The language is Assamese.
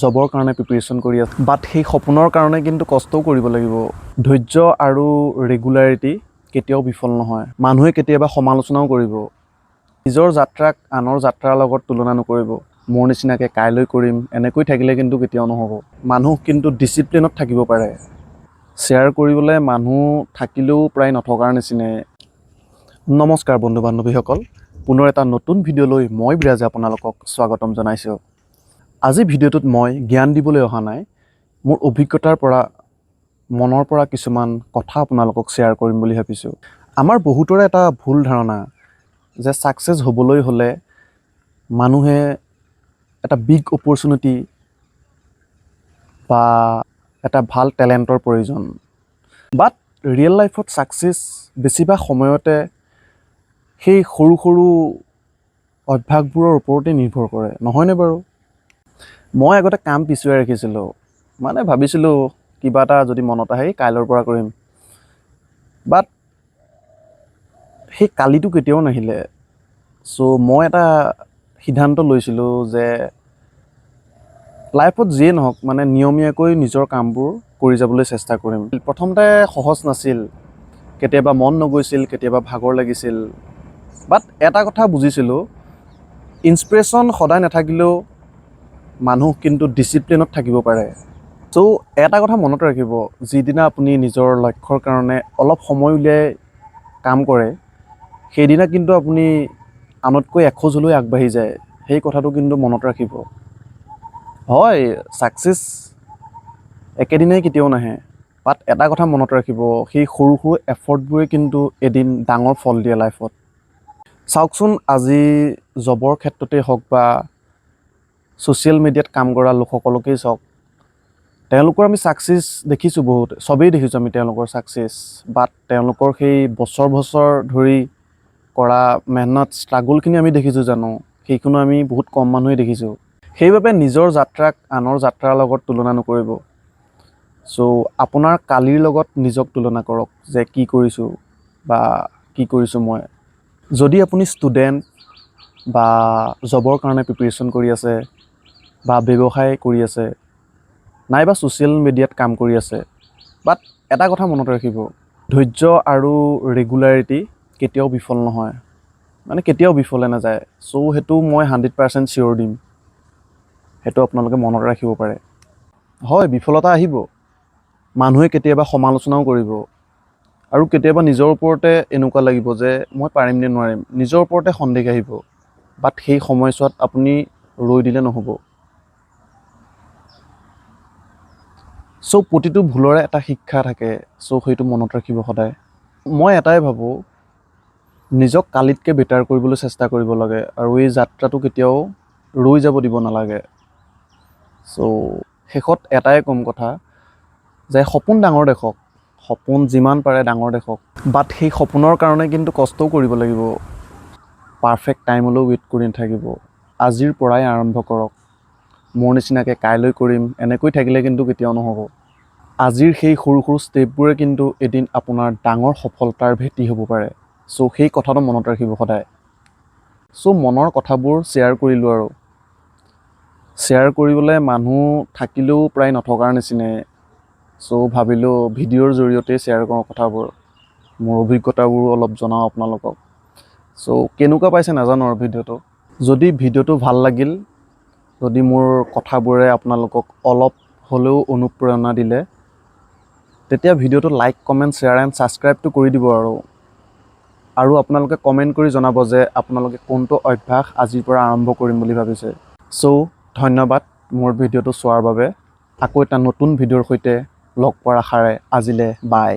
জবৰ কাৰণে প্ৰিপেৰেশ্যন কৰি আছে, বাট সেই সপোনৰ কাৰণে কিন্তু কষ্টও কৰিব লাগিব। ধৈৰ্য আৰু ৰেগুলাৰিটি কেতিয়াও বিফল নহয়। মানুহে কেতিয়াবা সমালোচনাও কৰিব। নিজৰ যাত্ৰাক আনৰ যাত্ৰাৰ লগত তুলনা নকৰিব। মোৰ নিচিনাকৈ কাইলৈ কৰিম, এনেকৈ থাকিলে কিন্তু কেতিয়াও নহ'ব। মানুহ কিন্তু ডিচিপ্লিনত থাকিব পাৰে। শ্বেয়াৰ কৰিবলৈ মানুহ থাকিলেও প্ৰায় নথকাৰ নিচিনাই। নমস্কাৰ বন্ধু বান্ধৱীসকল, পুনৰ এটা নতুন ভিডিঅ'লৈ মই বিৰাজে আপোনালোকক স্বাগতম জনাইছোঁ। আজি ভিডিঅ'টোত মই জ্ঞান দিবলৈ অহা নাই। মোৰ অভিজ্ঞতাৰ পৰা, মনৰ পৰা কিছুমান কথা আপোনালোকক শ্বেয়াৰ কৰিম বুলি ভাবিছোঁ। আমাৰ বহুতৰে এটা ভুল ধাৰণা যে ছাকচেছ হ'বলৈ হ'লে মানুহে এটা বিগ অপৰচুনিটি বা এটা ভাল টেলেণ্টৰ প্ৰয়োজন। বাট ৰিয়েল লাইফত ছাকচেছ বেছিভাগ সময়তে সেই সৰু সৰু অভ্যাসবোৰৰ ওপৰতেই নিৰ্ভৰ কৰে, নহয়নে বাৰু? মই আগতে কাম পিছুৱাই ৰাখিছিলোঁ। মানে ভাবিছিলোঁ, কিবা এটা যদি মনত আহে, কাইলৈৰ পৰা কৰিম। বাট সেই কালিটো কেতিয়াও নাহিলে। চ' মই এটা সিদ্ধান্ত লৈছিলোঁ যে লাইফত যিয়ে নহওক, মানে নিয়মীয়াকৈ নিজৰ কামবোৰ কৰি যাবলৈ চেষ্টা কৰিম। প্ৰথমতে সহজ নাছিল। কেতিয়াবা মন নগৈছিল, কেতিয়াবা ভাগৰ লাগিছিল। বাট এটা কথা বুজিছিলোঁ, ইনস্পিৰেশ্যন সদায় নাথাকিলেও মানুহ কিন্তু ডিচিপ্লিনত থাকিব পাৰে। চ' এটা কথা মনত ৰাখিব, যিদিনা আপুনি নিজৰ লক্ষ্যৰ কাৰণে অলপ সময় উলিয়াই কাম কৰে, সেইদিনা কিন্তু আপুনি আনতকৈ এখোজ হ'লেও আগবাঢ়ি যায়। সেই কথাটো কিন্তু মনত ৰাখিব। হয়, ছাকচেছ একেদিনাই কেতিয়াও নাহে। বাট এটা কথা মনত ৰাখিব, সেই সৰু সৰু এফৰ্টবোৰে কিন্তু এদিন ডাঙৰ ফল দিয়ে লাইফত। চাওকচোন, আজি জবৰ ক্ষেত্ৰতেই হওক বা ছ'চিয়েল মিডিয়াত কাম কৰা লোকসকলকেই চাওক, তেওঁলোকৰ আমি ছাকচেছ দেখিছোঁ বহুত। চবেই দেখিছোঁ আমি তেওঁলোকৰ ছাকচেছ। বাট তেওঁলোকৰ সেই বছৰ বছৰ ধৰি কৰা মেহনত, ষ্ট্ৰাগলখিনি আমি দেখিছোঁ জানো? সেইখিনিও আমি বহুত কম মানুহেই দেখিছোঁ। সেইবাবে নিজৰ যাত্ৰাক আনৰ যাত্ৰাৰ লগত তুলনা নকৰিব। চ' আপোনাৰ কালিৰ লগত নিজক তুলনা কৰক যে কি কৰিছোঁ বা কি কৰিছোঁ মই। যদি আপুনি ষ্টুডেণ্ট বা জবৰ কাৰণে প্ৰিপেৰেশ্যন কৰি আছে বা ব্যৱসায় কৰি আছে, নাইবা ছ'চিয়েল মিডিয়াত কাম কৰি আছে, বাট এটা কথা মনত ৰাখিব, ধৈৰ্য আৰু ৰেগুলাৰিটি কেতিয়াও বিফল নহয়, মানে কেতিয়াও বিফলে নাযায়। চ' সেইটো মই 100% চিয়'ৰ দিম। সেইটো আপোনালোকে মনত ৰাখিব পাৰে। হয়, বিফলতা আহিব। মানুহে কেতিয়াবা সমালোচনাও কৰিব আৰু কেতিয়াবা নিজৰ ওপৰতে এনেকুৱা লাগিব যে মই পাৰিম নে নোৱাৰিম, নিজৰ ওপৰতে সন্দেহ আহিব। বাট সেই সময়ছোৱাত আপুনি ৰৈ দিলে নহ'ব। চ' প্ৰতিটো ভুলৰে এটা শিক্ষা থাকে। চ' সেইটো মনত ৰাখিব সদায়। মই এটাই ভাবোঁ, নিজক কালিতকৈ বেটাৰ কৰিবলৈ চেষ্টা কৰিব লাগে আৰু এই যাত্ৰাটো কেতিয়াও ৰৈ যাব দিব নালাগে। চ' শেষত এটাই ক'ম কথা যে সপোন ডাঙৰ দেখক, সপোন যিমান পাৰে ডাঙৰ দেখক। বাট সেই সপোনৰ কাৰণে কিন্তু কষ্টও কৰিব লাগিব। পাৰফেক্ট টাইমলৈও ৱেইট কৰি নাথাকিব। আজিৰ পৰাই আৰম্ভ কৰক। মোৰ নিচিনাকৈ কাইলৈ কৰিম, এনেকৈ থাকিলে কিন্তু কেতিয়াও নহ'ব। আজিৰ সেই সৰু সৰু ষ্টেপবোৰে কিন্তু এদিন আপোনাৰ ডাঙৰ সফলতাৰ ভেটি হ'ব পাৰে। চ' সেই কথাটো মনত ৰাখিব সদায়। চ' মনৰ কথাবোৰ শ্বেয়াৰ কৰিলোঁ আৰু শ্বেয়াৰ কৰিবলৈ মানুহ থাকিলেও প্ৰায় নথকাৰ নিচিনাই। চ' ভাবিলোঁ ভিডিঅ'ৰ জৰিয়তে শ্বেয়াৰ কৰোঁ কথাবোৰ, মোৰ অভিজ্ঞতাবোৰো অলপ জনাওঁ আপোনালোকক। চ' কেনেকুৱা পাইছে নাজানো আৰু ভিডিঅ'টো। যদি ভিডিঅ'টো ভাল লাগিল, যদি মোৰ কথাবোৰে আপোনালোকক অলপ হ'লেও অনুপ্ৰেৰণা দিলে, তেতিয়া ভিডিঅ'টো লাইক, কমেণ্ট, শ্বেয়াৰ এণ্ড ছাবস্ক্ৰাইবটো কৰি দিব আৰু আপোনালোকে কমেণ্ট কৰি জনাব যে আপোনালোকে কোনটো অভ্যাস আজিৰ পৰা আৰম্ভ কৰিম বুলি ভাবিছে। চ' ধন্যবাদ মোৰ ভিডিঅ'টো চোৱাৰ বাবে। আকৌ এটা নতুন ভিডিঅ'ৰ সৈতে লগ পোৱাৰ আশাৰে আজিলৈ বাই।